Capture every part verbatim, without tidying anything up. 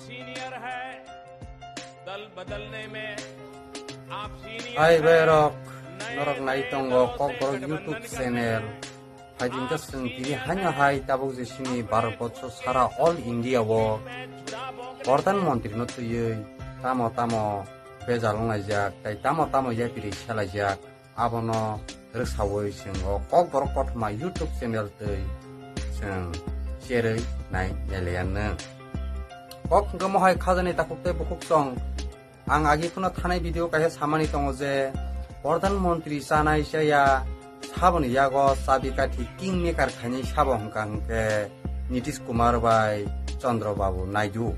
सीनियर है, दल बदलने में आप सीनियर Hai हैं, berok, नए norok nai tongo नए दलों से Kokborok YouTube गठबंधन करने channel. Phaijingkhe chwng tini haino hai tabuk je chini Bharat borsho sara all India o Pradhan Mantri no twiwi tamo tamo bejal wnglaijak tei tamo tamo yapiri selaijak, abono rwksawi chwng o Kokborok kothoma YouTube channel twi chwng cherwi nai nailayanw. Kok hwnkhe mohai khajani takhuk tei bukhuk chwng. Ang agi phano thanai video kaisa samani tongo je Pradhan Mantri chanai chaya saboni yago chabi kathi king maker khainai sabo hwnkha hwnkhe Nitish Kumar bai Chandra Babu Naidu.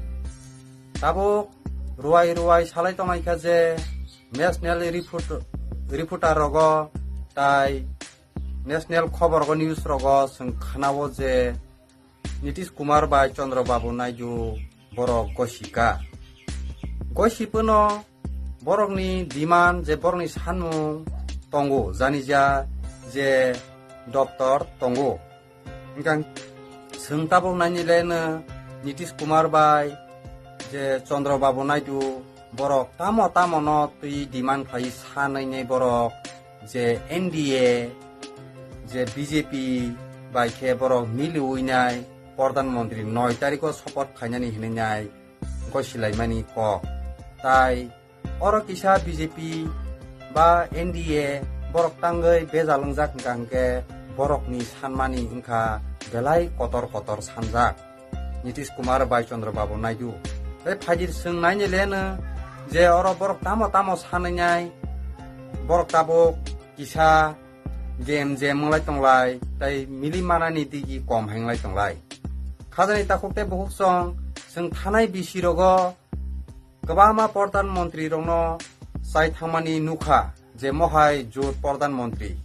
Tabuk ruwai ruwai salai tongnaikha je National Report, Reporter rogo tai National Khobor rogo news rogo chwng khnao je Nitish Kumar bai Chandra Babu Naidu borok gosika. Gosipano borokni demand je borokni sanmung tongo, janija je doptor tongo. Hwnkhe chwng tabuk naini leno Nitish Kumar bai je Chandra Babu Naidu borok tamo tamo no twi demand khai sanai borok je N D A je B J P bai khe borok miliwi nai Pradhan Mantri noi tariko support khainani hinwi nai gosilaimani kok. Tai oro kisa B J P ba N D A borok tangwi bejal wngjak hwnkha hwnkhe borokni sanmani wngkha belai kotor kotor sanjak. Nitish Kumar bai Chandra Babu Naidu. Tei phaidi chwng naini leno je oro borok tamo tamo sanwi nai, borok tabuk kisa game jam wnglai tonglai, tei mili manani digi kom hai wnglai tonglai. Khajani takhuk tei bukhuk chwng, chwng thanai bisi rogo kwbangma Pradhan Mantri rokno chai thangmani nukha je mohai jot Pradhan Mantri.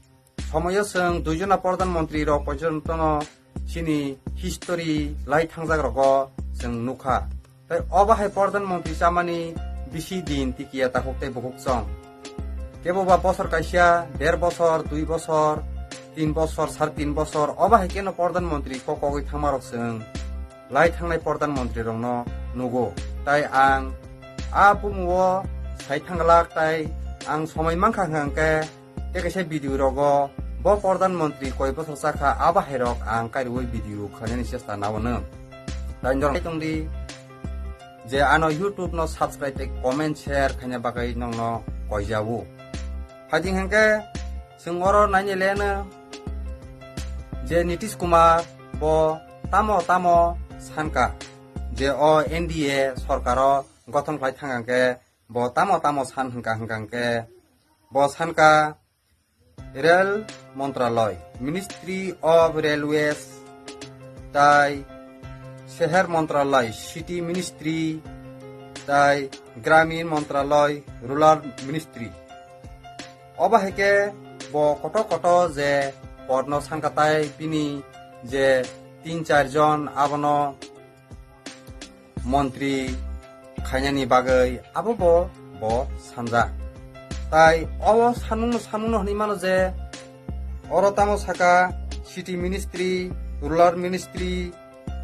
Somoyo chwng duijona Pradhan Mantri rok porjontono chini history lai thangjak rogo chwng nukha. Tei obo hai Pradhan Mantri chamani bisi din tikiya takhuk tei bukhuk chwng. Kebo ba bosor kaisa, der bosor, dui bosor, tin bosor, sar tin bosor, obo hai keno Pradhan Mantri kok kogwi thangma rok chwng lai thangnai Pradhan Mantri rokno nugo. Tai ang a bumuo sai thanglak tai ang somoi mankha hwnkhe tei kaisa video rogo bo Pradhan Mantri koi bosor chakha abo hai rok ang kairuoi video khainani chesta nao nw. Tai norok tongdi je ano YouTube no subscribe tei comment share khaina bagwi nongno koijao. Phaidi hwnkhe chwng oro naini leno je Nitish Kumar bo tamo tamo sanka je o N D A sorkaro gothon khlai thangkha hwnkhe bo tamo tamo san hwnkha hwnkha hwnkhe bo sanka Rail Mantraloi, Ministry of Railways, tai Seher Mantraloi, City Ministry, tai Gramin Mantraloi, Rural Ministry. Obo hai khe bo koto koto je podno sanka tai bini je tin char jon abono montri khainani bagwi abo bo bo sanja. Tai obo sanmungno sanmungno hwnwi mano je oro tamo saka City Ministry, Rural Ministry,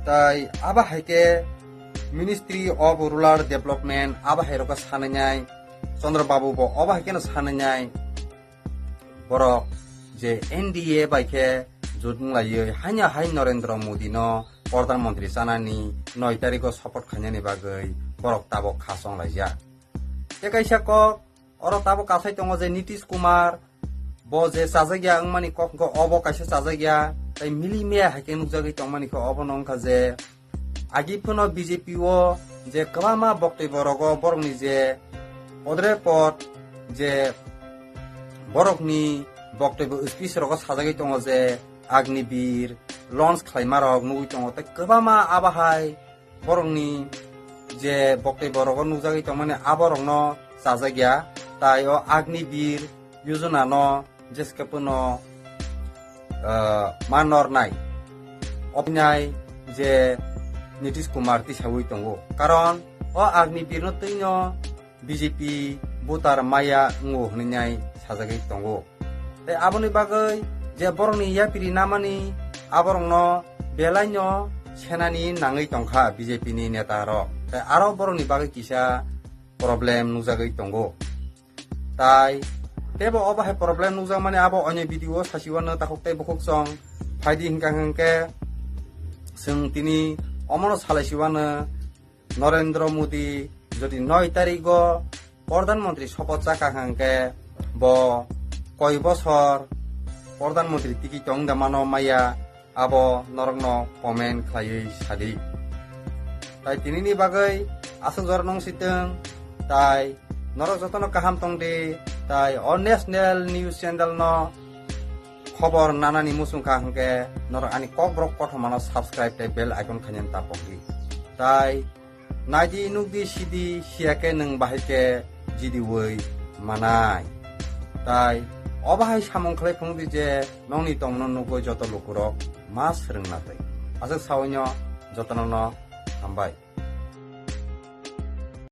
tai abo hai khe Ministry of Rural Development abo hai rokno sanai nai, Chandra Babu bo obo hai kheno sanai nai. Borok je N D A bai khe jut wnglaiwi haino hai Narendra Modi no Pradhan Mantri chanani noi tariko support khainani bagwi borok tabok kha chonglaijak. Tei kaisa kok oro tabok kasai tongo je Nitish Kumar bo je chajakya wngmani kok hwnkhe obo kaisa chajakya tei mili miya hai khe nukjagwi tongmani khe obono wngkha je Agi phano B J P o je kwbangma boktoi borok o borokni je odre pot je borokni boktoi bo speech rogo sajagwi tongo je Agnibir launch khlaima rok nugwi tongo tei kwbangma abo hai borokni je boktoi borok o nukjagwi tongmani abo rokno chajakya tai o Agnibir yojana no jeske pono, ah, ma nornai. Obinai je Nitish Kumar tisawi tongo. Karon o Agnibir no twino B J P voter maya wngo hwnwi nai sajagwi tongo. Tei aboni bagwi je borokni yapiri namani aborokno belaino senani nangwi tongkha B J P ni neta rok. Tai aro borokni bagwi kisa problem nukjagwi tongo. Tai tebo obo hai problem nukjakmani abo onyo video o sasiwano takhuk tei bukhuk chwng phaidi hinkha hinkhe chwng tini omono salaisiwano Narendra Modi jodi noi tarigo Pradhan Mantri sopoth chakha hinkhe bo koi bosor Pradhan Mantri tiki tongda mano maya abo norokno comment khlaiwi sadi. Tai tinini bagwi aswk jora nung sitwng, tai norok jotono kaham tongdi, tai o national news channel no khobor nanani muchungkha hinkhe norok ani kokborok kothomano subscribe tei bell icon khainani tapokdi. Tai naidi nukdi sidi siyakhe nwng bahai khe jidiwi manai. Tai o bahai samung khlai phunukdi je nokni tongmano nugwi joto lukurok ma swrwngna twi. Aswk sawi no jotono no hambai.